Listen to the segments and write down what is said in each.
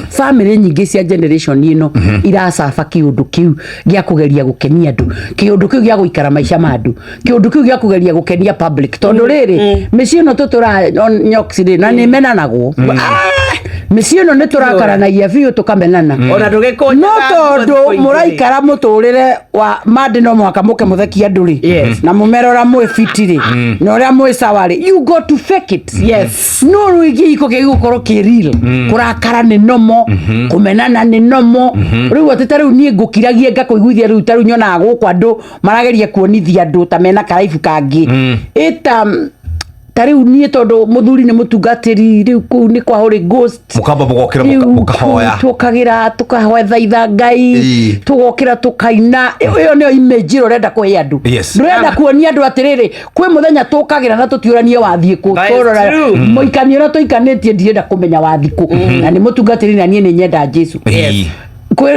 Family nyingĩ cia generation ĩno iracaba kĩũndũ kĩu gĩa kũgeria gũkenia andũ, kĩũndũ kĩu gĩa gũikara maica ma andũ, kĩũndũ kĩu gĩa kũgeria gũkenia public, tondũ rĩrĩ mĩciĩ ĩno tũtũra nyox rĩ na nĩ menanagwo. Mĩciĩ ĩno nĩ tũrakaranagia biũ, tũkamenana. Ona ndũgĩkũnjaga. No tondũ nguo thikũ igĩrĩ. Mũraikara mũtũrĩre wa mandĩ, no mũhaka mũke mũthekie andũ rĩ na mũmerora mwĩ fiti rĩ na ũrĩa mwĩ sawa rĩ, you got to fake it. No rĩu kĩhiko gĩgũkorwo kĩ real, kũrakara nĩ nomo, kũmenana nĩ nomo. Rĩu atĩ ta rĩu niĩ ngũkiragie ngakũiguithia, rĩu ta rĩu nyonaga gũkũ andũ marageria kuonithia andũ ta mena karaibu kangĩ ĩta ta rĩu niĩ, tondũ mũthuri nĩ mũtungatĩri, rĩu kũu nĩ kwa Holy Ghost. Mũkamba mũgokĩra Rĩu mũkahoya. Tũkagĩra tũkahoethaitha Ngai. Tũgokĩra tũkaina. Ĩyo nĩyo image ĩrĩa ũrenda kũhe andũ. Ndũrenda kuonia andũ atĩrĩrĩ, kwĩ mũthenya tũkagĩra na tũtiũranie wathiĩ kũ. That is Tũrora true. mũikanio ũrĩa tũikanĩtie, ndirenda kũmenya wathiĩ kũ, na nĩ mũtungatĩri na niĩ nĩ nyenda Jesu.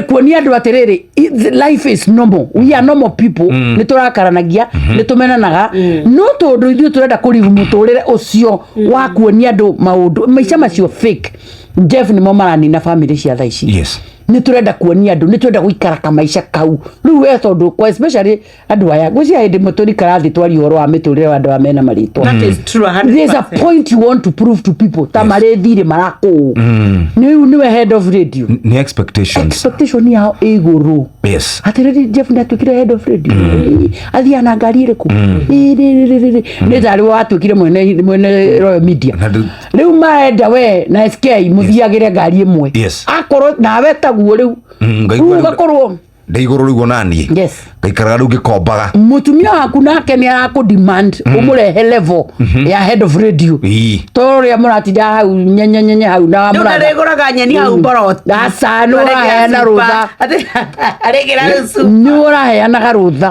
Kuonia andũ atĩrĩrĩ, the life is normal, we are normal people. Nĩ tũrakaranagia, nĩ tũmenanaga, no tondũ ithuĩ tũrenda kũrivu mũtũrĩre ũcio wa kuonia andũ maũndũ maica macio fake, Jeff, nĩmo maranina family cia thaa ici. Nĩ tũrenda kuonia andũ, nĩ tũrenda gũikara kamaica kau. Rĩu we tondũ kwa especially andũ aya gwĩcia hĩndĩ ĩmwe tũrikara thĩ twaria ũhoro wa mĩtũrĩre wa andũ aya mena marĩtwa. That is true, 100%. There's a point you want to prove to people ta marĩ thirĩ marakũũ nĩ nĩwe head of radio. Nĩ expectations. Expectation yao ĩ igũrũ. Atĩrĩrĩ, Jeff nĩ atuĩkire head of radio. Athiaga na ngari ĩrĩkũ? Ĩ, rĩ, rĩ, rĩ, rĩ. Nĩ tarĩ watuĩkire mwene Royal Media. Na Rĩu marenda we na SK mũthiagĩre ngari ĩmwe. Akorwo nawe taguo rĩu. Ngaigua rĩu rĩu- ũgakorwo ndĩ igũrũ rĩu onaniĩ. Ngaikaraga rĩu ngĩkombaga. Mũtumia waku nake nĩ arakũ demand ũmũrehe level ya head of radio. To ũrĩa mũratinda hau nyenyenyenye hau na Rĩu mũratha- ndarĩgũraga nyeni hau mboroti. Aca, nĩ ũraheana rũtha. Arĩgĩra rĩu cuba. Nĩ ũraheanaga rũtha.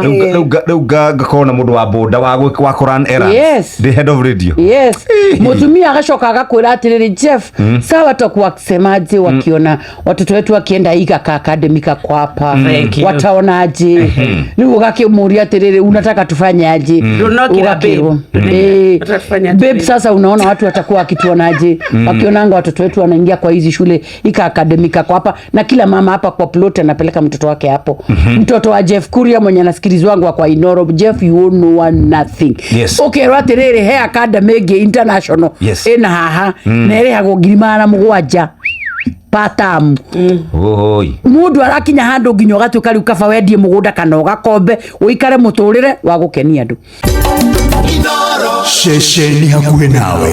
Rĩu ngakorwo na mũndũ wa boda wa kũrun errands. Ndĩ head of radio. Yes, mũtumia agacoka agakwĩra atĩrĩrĩ, "Jeff, sawa, watakuwa wakisemaje wakiona watoto wetu wakienda hii kaka academy kako hapa? Thank you. Wataonaje?" Rĩu ũgakĩmũria atĩrĩrĩ, "Unataka tufanye aje?" Ndũnokĩra, babe. Ũgakĩrwo, "Eh, Nataka tufanye aje, babe, babe?" sasa unaona watu watakuwa wakituonaje wakionanga watoto wetu wanaingia kwa hizi shule ika academy kako hapa, na kila mama hapa kwa plot anapeleka mtoto wake hapo?" Mtoto wa Jeff Kuria mwenye anasikilizi wangu wa kwa Inoro, Jeff, you owe no one nothing. Ũkerwo atĩrĩrĩ, he academy ĩngĩ international ĩna haha na ĩrĩhagwo 700,000 per term. Oi. Mundu arakinya handu nginya ũgatuĩka rĩu kaba wendie mũgũnda kana ũgakombe ũikare mũtũrĩre wa gũkenia andũ. Ceceni hakuhĩ nawe.